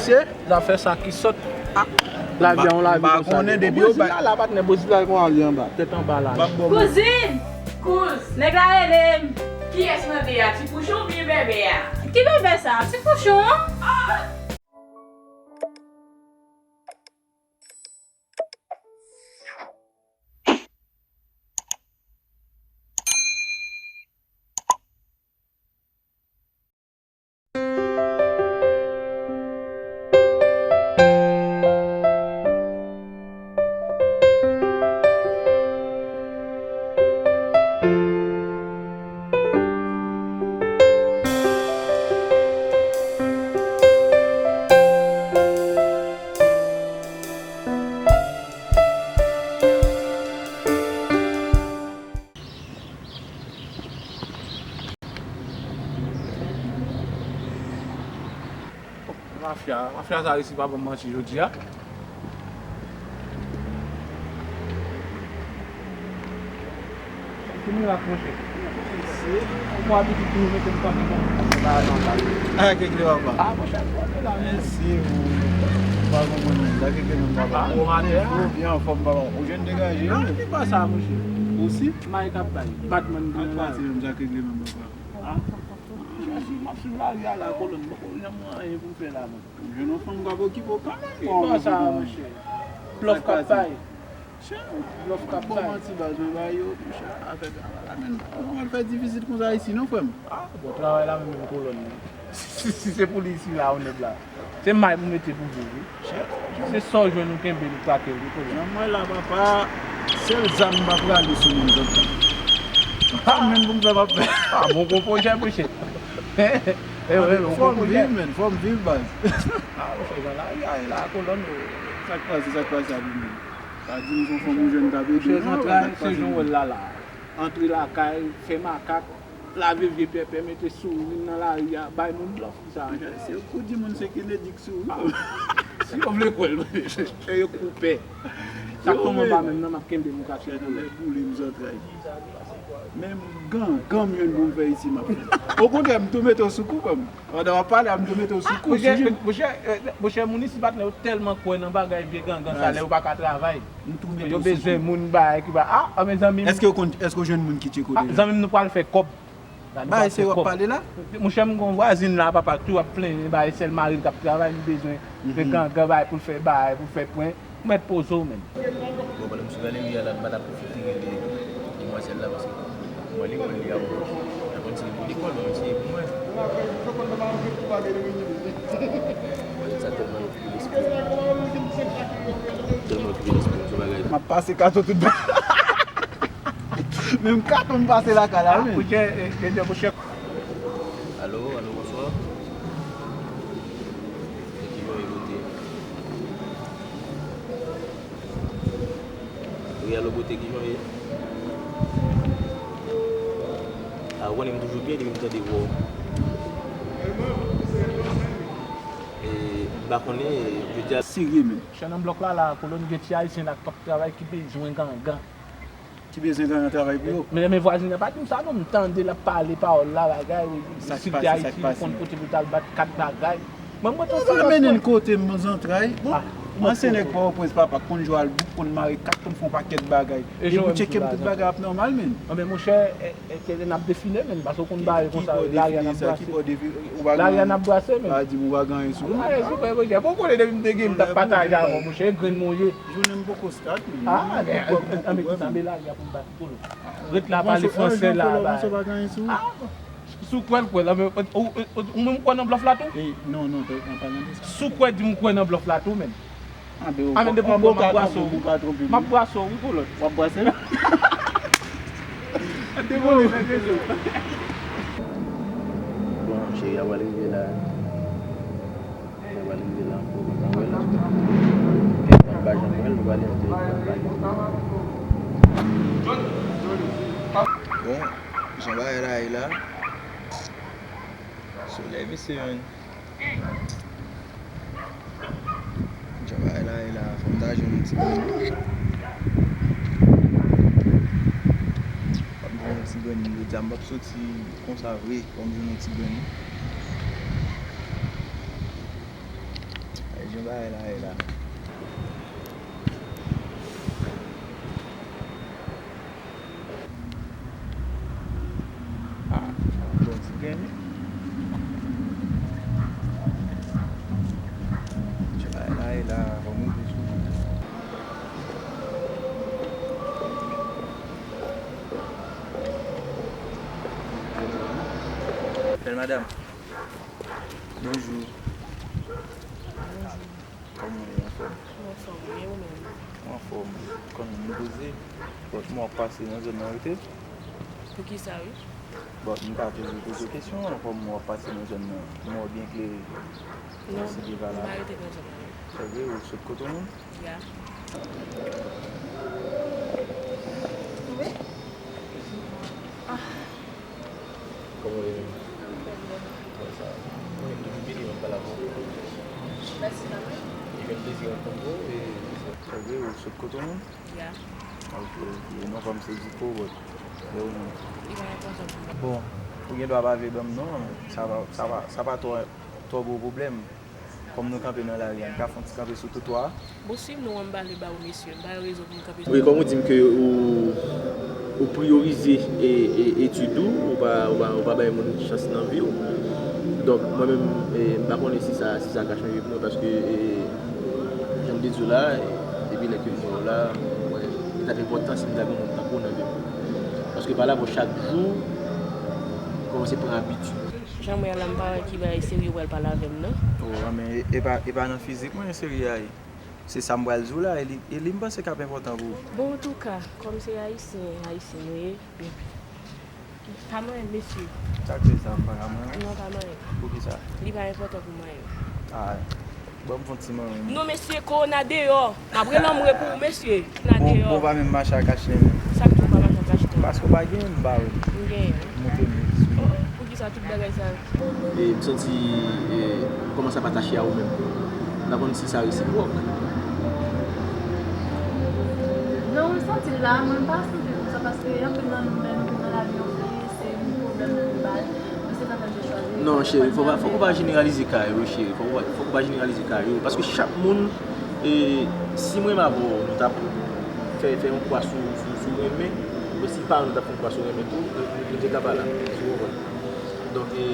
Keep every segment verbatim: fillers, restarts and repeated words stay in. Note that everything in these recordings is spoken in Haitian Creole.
Mesye, zafè sa ki sòt. Ah, lavi a yon lavi konsa. M pa konnen depi yo Brezil la, la patnè, Brezil la, konn ale anba, tèt anba la. M ap ba w. Kouzin! Kouz! Nèg la rele m. Kiyès mande a, ti pouchon oubyen bèbè a? Ki bèbè sa? Ti pouchon an? Ah! Mafya, mafya sa resi pa ban m manti jodi a. Ki mirak, monchè? Mwen abitye toujou mete m kanpe konsa. Ah, kekle papa. Ah, monchè, fò te la, men. Mèsi, ou pa konprann menm. Da kekle menm, papa. Ah, bon maten, ah. Ou byen anfòm, papa. Ou jwenn degaje, wi. Non, li pa sa, monchè. Ou si? May k ap bay. Batman ki nan lari. An pati menm, da kekle menm, papa. Ah. Monchè, si m ap swiv lari a la, kolonn, poko janm gen anyen pou m fè la, non. M jwenn yon fanm k ap okipe w kanmenm. Li pa sa, monchè. Blòf k ap bay. Blòf k ap bay. Bon manti baz, mwen ba yo, monchè, afè travay la, men, ou konn fè difisil konsa isi non, frè m. Ah, bon, travay la menm, menm kolonn, non. Si, si, si se pou li isi la, ou nèg la. Se may pou mete pou viv, wi. Se sa w jwenn ou kenbe, nou krake l, wi, kolonn. Jan m wè la, papa, sèl zam m pa prale sou moun zòt la. Pa menm pou m fè m ap fè. Ah, bon, bon pwojè, monchè. Eh, eh, fò m viv, men, fò m viv, baz. Ah, monchè, jan lari a ye la, kolonn, wi. Sa k pase, sa k pase a pou mwen? Pa di m se yon fanm ou jwenn k ap ede, non, sa k pase? Monchè, se jan w wè l la, la. Antre lakay, fè makak, lave vye pèpè, mete souri nan lari a, bay moun blòf, ki sa? Monchè, si yo kou di moun se Kennedy k souri. Ah, si yo vle kwè l, e yo kou pè. Sa k tonbe anba menm nan, m ap kenbe m kache. Monchè, tande boule m zantray. Menm gangan m jwenn pou m fè isi, m ap fè. Okontrè, m tou mete w sou kou, frè m. Pandan w ap pale a, m tou mete w sou kou, sou jis. Monchè, eh, monchè, moun isi patnè yo tèlman kwè nan bagay vye gangan sa, lè yo pa ka travay. M tou mete w sou kou. Yo bezwen moun bagay ki pa, ah, ah, mezanmi. Èske w konn, èske w jwenn moun ki tcheko deja? Ah, zanmi m, nou pral fè kòb. Bagay serye w ap pale la? Monchè, m gon vwazin la, papa, tou ap plenyen, bagay sèl mari l k ap travay, li bezwen de gangan, bagay pou l fè, bagay pou l fè pwen. Ou mèt poze w, menm. Bon, pandan m sou galeri a la, m pa ta pwofite rele demwazèl la, paske mwen li, mwen li a ou. Mwen konn se pou lekòl, mwen se pou mwen. Demwazèl sa tèlman okipe lespri m. Tèlman okipe lespri m, se bagay. M ap pase kato tout ba. Menm katon m pase lakay la, wi. Monchè, eh, eh, monchè. Alo, alo, bonswa. Ki jan w ye, bote? Wi, alo, bote, ki jan w ye? A, ou konnen m toujou byen depi m tande vwa w. E, m pa konnen, jodi a. Serye, men. Chè nan blòk la, la, kolonn gen ti ayisyen la k ap travay ki bezwen gangan. Ki bezwen gangan travay pou yo. Men, men vwazin nan pa di m sa non, m tande l ap pale pawòl la, bagay, wi, insilte Ayiti, li konn kote pou l t al bat kat bagay. Mwen, mwen, ou pa mennen n kote m, zantray. Bon, mwen se nèg Pòtoprens, papa, k konn jwe al bouk, konn mare kat, konn fè yon pakèt bagay. Depi w tcheke m, tout bagay ap nòmal, men. Anben, monchè, e, e, n ap defile, men, paske w konn bagay konsa, lari a n ap brase. Lari a n ap brase, men. Pa di m ou pa gen anyen sou ou. Anyen sou mwen, monchè. Bon, konnen depi m te gen, m t ap pataje avè w, monchè, e grenn mwen w ye. Jounen m poko start, men. Ah, men, anben, anben, kisa, men lari a pou m bat pou nou. Ret la, pale fransè la, ba. Ah, si w kwè l, kwè l. Anben, ou, ou, ou, ou menm kwè nan blòf la tou? Eh, non, non, pa, pa, pa nan de sa. Si w kwè, di m kwè nan blòf la tou, menm. Anben, depi w kwè, m ap brase w. M ap brase w, wi, kolòt. W ap brase m? Debole, fè rezo. Bon, cheri a pral rive la. Mwen pral rive la ankò, mwen pa wè l ankò. Mwen pa janm wè l, nou pral enjoy, mwen pa janm wè l. Bon, jan bagay la ye la. Solèy, mesye, menn. Jan bagay la ye la, fò m ta jwenn yon ti grenn. Fò m jwenn yon ti grenn, jodi a m p ap soti konsa vre, fò m jwenn yon ti grenn. Yon bagay la, e la. Ah, bon ti grenn wi. Ti bagay la, e la, fò m rive sou li. Bèl madanm. Bonjou. Bonjou. Kòman w ye, anfòm? Mwen anfòm, e ou menm? Mwen anfòm. Kòm nou poze, bon, m wè w ap pase nan zòn nan, rete? Poukisa, wi? Bon, m ka toujou poze w kesyon, kòm m wè w ap pase nan zòn nan, m wè w byen klere. Non, m pa rete nan zòn nan, non. Se vre, ou sot kote w menm? Ya. Wi. Ah. Kòman w ye menm? Mwen trè byen. Bon, sa va. Mwen menm depi m vini, mwen pale avè w. Mèsi kanmenm. Li fè m plezi rankontre w, e se vre, ou sot kote w menm? Ya. Ok, ok. Non, pa m se Diko, but e ou menm? Li pa enpòtan pou mwen. Bon, ou gen dwa pa vle ban m non, sa pa, sa pa, sa pa twò, twò gwo pwoblèm. Kòm nou kanpe nan lari a, n ka fè yon ti kanpe sou twotwa a. Bon, si non an, m pa vle ba ou, mesye. M pa gen rezon pou m kanpe sou... Wi, kòm ou di m ke ou, ou priyorize, e, e, etid ou, ou pa, ou pa, ou pa bay moun chans nan vi w. Donk, mwen menm, e, m pa konnen si sa, si sa ka chanje pou mwen, paske, e, jan m te di w la, e, depi lè ke m wè w la, mwen, li t ap enpòtan si m ta gen yon moun tankou w nan vi m. Paske pa la pou chak jou, m kòmanse pran abitid. Jan m wè a la, m pa wè ki bagay serye ou pral pale avè m, non. Oh, men e, e pa, e pa nan fizik mwen serye a ye. Se sa m pral di w la, e li, e li m panse k ap enpòtan pou ou. Bon, antouka, kòm se ayisyen, ayisyen nou ye, pa manyen, mesye. Sa k fè sa, m pa ka manyen? Non, pa manyen. Poukisa? Li pa enpòtan pou manyen. Ah, ban m fè yon ti manyen. Non, mesye, kowona deyò. M ap rele anmwe pou ou, mesye. Kowona deyò. Bon, bon, pa menm mache ak Ashley menm. Sa k di w pa mache ak Ashley? Paske w pa genyen, m pa wè. M genyen. Montre m sou li. Poukisa tout bagay sa yo? E m santi, e, m kòmanse ap atache a ou menm. M pa konn si sa resipwòk. Non, m santi l la, mwen pa santi l konsa, paske anpil nan nou menm ki nan lavi yon fi, se yon pwoblèm nan bal. Mwen se sa fè m te chwazi. Non, cheri, fòk ou pa, fòk ou pa jeneralize ka yo, cheri. Fòk ou pa, fòk ou pa jeneralize ka yo. Paske chak moun, e, si mwen m avè w, nou t ap fè, fè yon kwa sou, sou, sou renmen, men si pa nou t ap fè yon kwa sou renmen tou, nou, nou te ka pa la, si w konprann. Donk, e,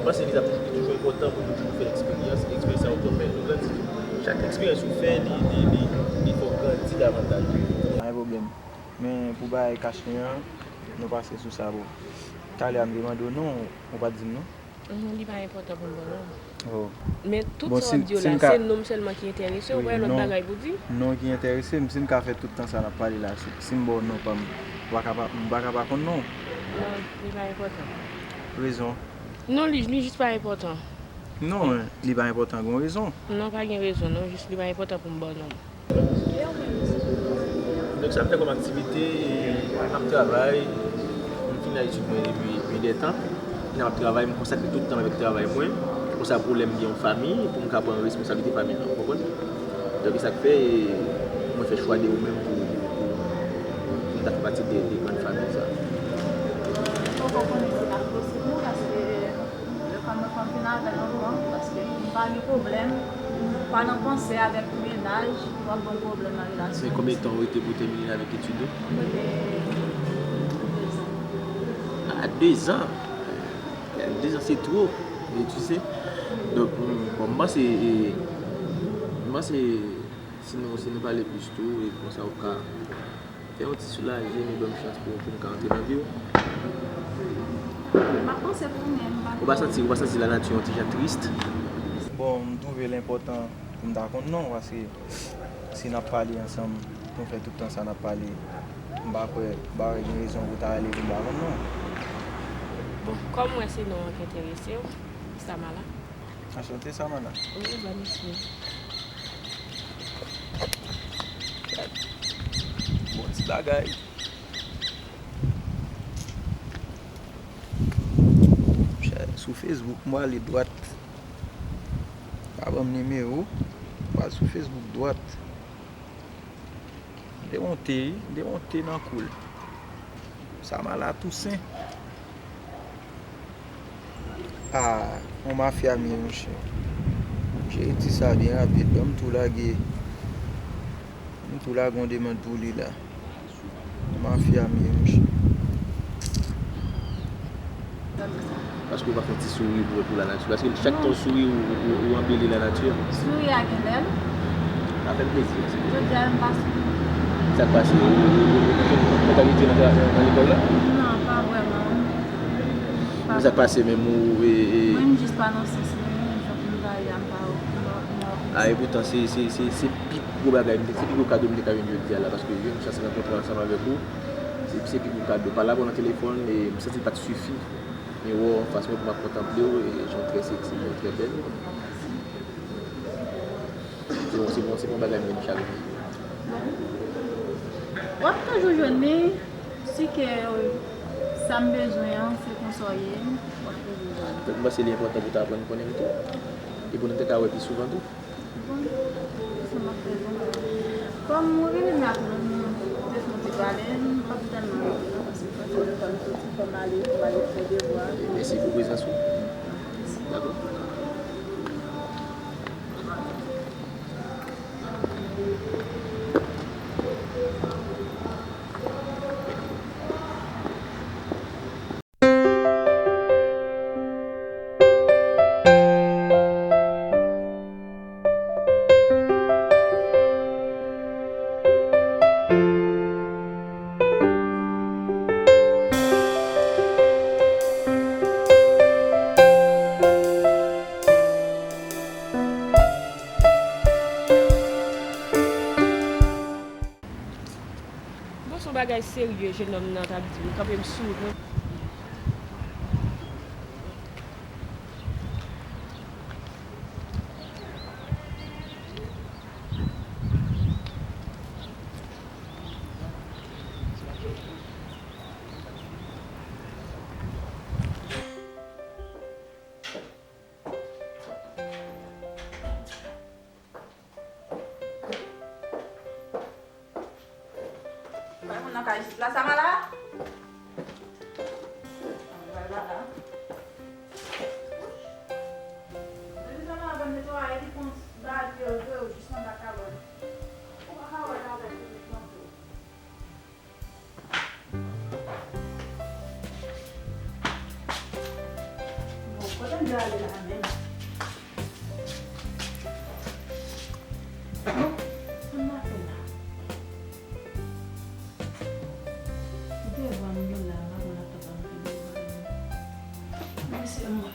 m panse li t ap toujou, li toujou enpòtan pou nou toujou fè eksperyans, e eksperyans sa yo tou fè nou grandi tou. Chak eksperyans ou fè, li, li, li, li fè w grandi davantaj. Pa gen pwoblèm. Men pou bagay kache an, nou pase sou sa, bon. Talè a m te mande w non, ou pa t di m non. Mhm, li pa enpòtan pou m ban non. Oh. Men tout sa w ap di yo la, se non m sèlman ki enterese w, ou pa gen lòt bagay pou di? Non ki enterese m, si m ka fè tout tan sa n ap pale la, si, si m ba w non pa m, ou pa ka pa, m pa ka pa konn non w. Non, li pa enpòtan. Rezon? Non, li, li jis pa enpòtan. Non, li pa enpòtan, gen yon rezon. Non, pa gen rezon, non, jis li pa enpòtan pou m ba w non m. Donk, sa m fè kòm aktivite, e, m ap travay, m fin etid mwen depi, depi dètan. M ap travay, m konsakre tout tan m avèk travay mwen. Konsa, pou lè m gen yon fanmi, pou m ka pran responsablite fanmi an, ou konprann? Donk, e sa k fè, e, mwen fè chwa de ou menm pou, pou, pou, pou m ta fè pati de, de grann fanmi sa. Mwen poko konnen si l ap posib non, paske lè fanm nan fanm vin avè l ankò, paske m pa gen pwoblèm, m pa nan panse avèk mennaj, w ap ban m pwoblèm nan relasyon. Men konbyen tan ou rete pou w tèmine avèk etid ou? Mwen rete dezan. Ah, dezan? Dezan se twò, men tu sais. Donk, m, bon, m panse, e, m panse si nou, si nou pale plis tou, e konsa w ka fè yon ti soulaje, nou ban m chans pou, pou m ka antre nan vi w. M ap panse pou mwen, m pa... Ou pa santi, ou pa santi lanati yon ti jan tris? Bon, m twouve l enpòtan pou m ta konn non w, paske si n ap pale ansanm, nou fè tout tan sa n ap pale, m pa kwè, m pa kwè gen rezon pou w ta rele pou m pa konn non w. Bon, kòm m wè se non an ki enterese w, Samala. Anchante, Samala. Wi, ba mesye. Bon ti bagay. Chè, sou Facebook, m prale dwat. Pa ban m nimewo. M pral sou Facebook dwat. M te wonte, wi. M te wonte nan kou l. Samala Toussaint. Ah, yon mafya m ye, monchè. E di sa byen rapid, ban m tou lage, m tou lage yon demann pou li la. Mafya m ye, monchè. Paske ou pa fè yon ti souri pou, pou lanati? Paske chak tan w souri, ou, ou, ou anbeli lanati. Souri a gen lè l. Sa fè m plezi, se vre. Jodi a, m pa souri. Sa k pase? Ou, ou, ou, ou, ou fè konpòte nan, nan, nan lekòl la? Non, pa vrèman. Men sa k pase menm, ou, e, e, mwen, m jis pa nan sans mwen, jan pou m ba li a, m pa, m pa, m pa. A, e poutan, se, se, se, se pi gwo bagay, se pi gwo kado m te ka jwenn jodi a la, paske jwenn chans rankontre ansanm avèk ou, se, se pi gwo kado. Pale avè w nan telefòn, e m santi l pa t sifi. Men wè w anfas mwen pou m ap kontanple w, e jan w trè seksi, jan w trè bèl. Se bon, se bon, se bon bagay m jwenn chak jou. W ap toujou jwenn li, si ke sa m bezwen an, se konsa w ye, w ap toujou jwenn li. Donk, m panse li enpòtan pou w ta aprann konnen m tou. E pou nou te ka wè pi souvan tou. Bon, sa m ap fè bon. Kòm mwen vini la pou nou te fè yon ti pale, m p ap tèlman rete non, paske m santi lè fò m soti, fò m ale, fò m ale fè devwa. E mèsi pou prezans ou. Dakò. Bon, se yon bagay serye, jenòm nan t ap di m, kanpe m sou nou. Bay moun nan kay isit la, Samala. Bay la la. Depi Samala konn netwaye, li pran bal, li voye jis anba kabòn. Ou pa ka wè bagay ki ret nan do. Bon, kote m te ale la menm? Bon, sa m ap fè la? Devan m yo la, m ap wè laptop la m pi devan yo. Men se mwen.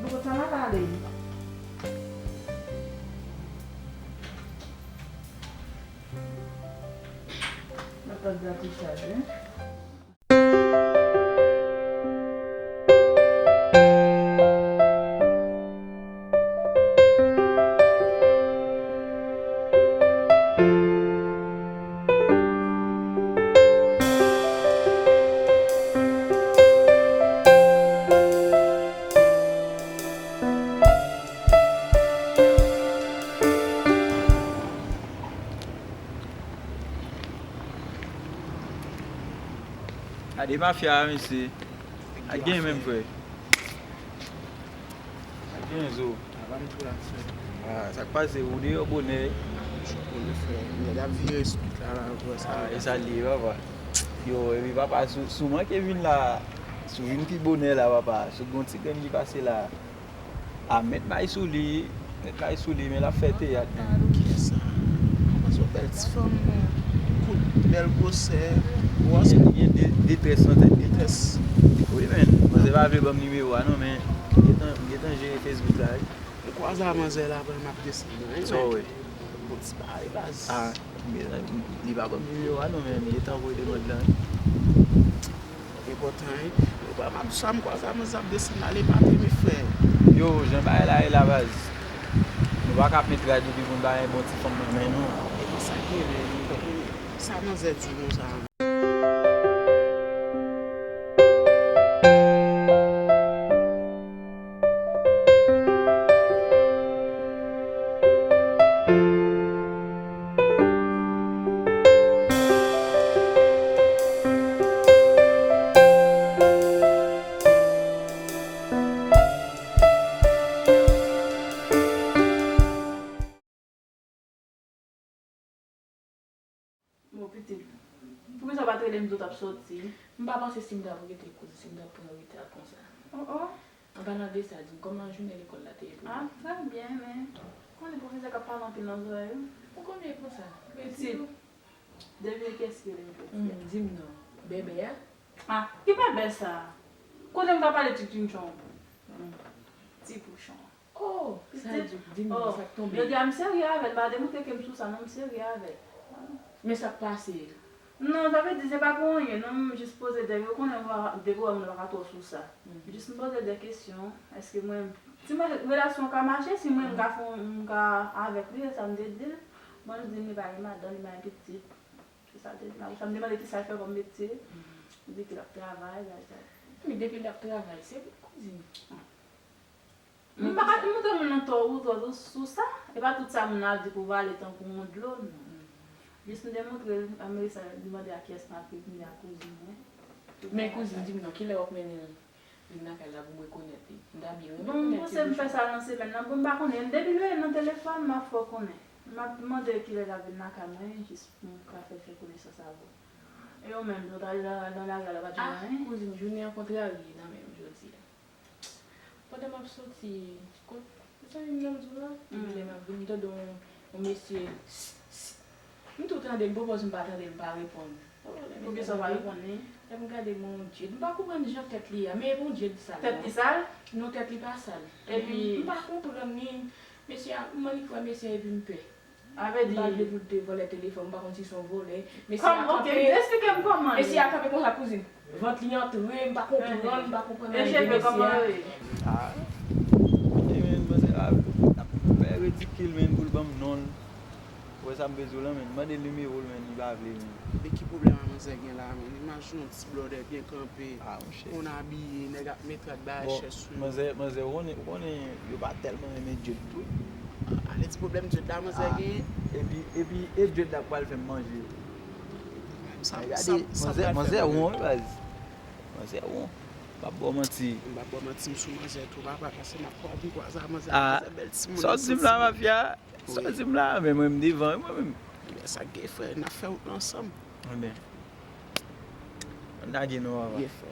Bon, sa m ap ale. Laptop la tou chaje. Gade mafya a, mesye. A gen menm, frè. A gen zo. Ah, sa k pase? Ou deyò bonè. Nèg ap vire sou tout la, la, wè sa. Ah, e sa l ye, papa. Yo, epi papa, si w, si w manke vin la, si w vin pi bonè la, papa, si w gon ti grenn ki pase la, a, mèt bay sou li, mèt bay sou li, men l ap fè teyat, men. Kiyès sa? Kòmanse yon bèl ti fanm, kout, bèl gwosè, gwòs. Li gen, li gen de, detrès nan tèt li. Detrès. Wi, men. Manzè pa vle ban m nimewo a, non, men. M gentan, m gentan jere Facebook la, wi. M kwaze a manzè la, apre m ap desann, wi. Sa w wè? Bon, ti bagay, baz. Ah, m gentan, li pa ban m nimewo a, non, men m gentan voye demann lan, wi. Enpòtan, wi. Yo pa m ap sa, m kwaze a manzè ap desann ale maten, men frè. Yo, jan bagay la ye la, baz. Nou Ou pa ka ap met rad epi pou n pa gen bon ti fanm nan men nou. E sa k rele li. Sa manzè di nou sa. Bon, pitit, poukisa w pa t rele m di w t ap soti? M pa panse si m t ap rete koze, si m t ap pran reta konsa. Oh, oh. An palan de sa, di m kòman jounen lekòl la te ye pou ou? Ah, trè byen, men konnen pwofesè k ap pale anpil nan zòrèy ou. Ou konnen konsa. Pitit, devine kiyès ki rele m jodi a? Hmm, di m non. Bèbè a? Ah, ki bèbè sa? Kote m ka pale ti touchon? Hmm, ti pouchon. Oh, sa di, di m non, sa k tonbe. Jodi a m serye avè l, m pa demontre ke m sou sa, non, m serye avè l. Men sa k pase? Non, sa vle di se pa pou anyen, non, m jis poze dèyè, ou konnen, depi w wè moun nan pa ka twò sou sa. Mhm. Jis m poze de kesyon, èske mwen, si mwen, relasyon an ka mache, si mwen m ka fè, m ka avèk li, e sa m te di l, bon, li di m li pa gen madanm, li pa gen pitit. Se sa l te di m. Apre sa, m demande kisa l fè kòm metye. Mhm. Li di ke l ap travay, bagay sa. Men depi l ap travay, se kouzin. M pa ka montre moun nan tò ou twò sou sa. E pa tout sa moun nan ap di pou vale tankou yon dlo, non. Jis m te montre l, apre sa, li mande a kiyès m ap ye, m di a kouzin mwen. Men kouzin, di m non, kilè w ap mennen vin lakay la pou m rekonèt li? M ta byen renmen rekonèt li. Bon, m panse m fè sa nan semèn nan, bon, m pa konnen. Depi l rele nan telefòn, m ap fè w konnen. M ap mande kilè l ap vin lakay mwen, jis pou m ka fè l fè konesans avè w. E ou menm, w t al nan, nan lari a, w pa t jwenn anyen? Ah, kouzin, jounen an kontrarye nan men m jodi a. Pandan m ap soti, kot zanmi m nan m di w la, epi lè m ap vini, m tande yon, yon mesye, s, s. M tou tande l, m pwopoze m pa tande l, m pa reponn. Oh, lè mesye ap pale, lè m gade, mon Dye, m pa konprann jan tèt li a, men e bon Dye l sal non. Tèt li sal? Non, tèt li pa sal. Epi m pa konprann ni mesye a, m annik wè mesye a epi m pè. M pa vle pou l te vòlè telefòn, m pa konn si se yon vòlè. Mesye a kanpe, mesye a kanpe konsa, kouzin. Vant li antre, m pa konprann, m pa konprann anyen de mesye a. Ah, e men, manzè a ap fè ridikil, men, pou l ban m non l. Ou wè sa m bezwen lan, men. Mande l nimewo l, men, li pa vle, men. Men ki pwoblèm a manzè gen la, men? Imajine yon ti blòdè byen kanpe, konn abiye, nèg ap met rad, bay chè sou yo. Manzè, manzè, ou konnen, ou konnen yo pa tèlman renmen dread tou. Ah, li di pwoblèm dread la manzè gen. Epi, epi, e dread la k pral fè m manje. Gade, manzè, manzè won, wi, baz. Manzè won. M p ap ba w manti. M p ap ba w manti, m sou manzè tou, papa, paske m ap pran pou kwa sa, manzè, manzè bèl timoun. Sa w di m la, mafya? Sa w di m la, men mwen, m devan, wi, mwen menm. Ebyen, sa k gen, frè, n ap fè wout la ansanm. Ebyen, ann lage non, papa. Ye, frè.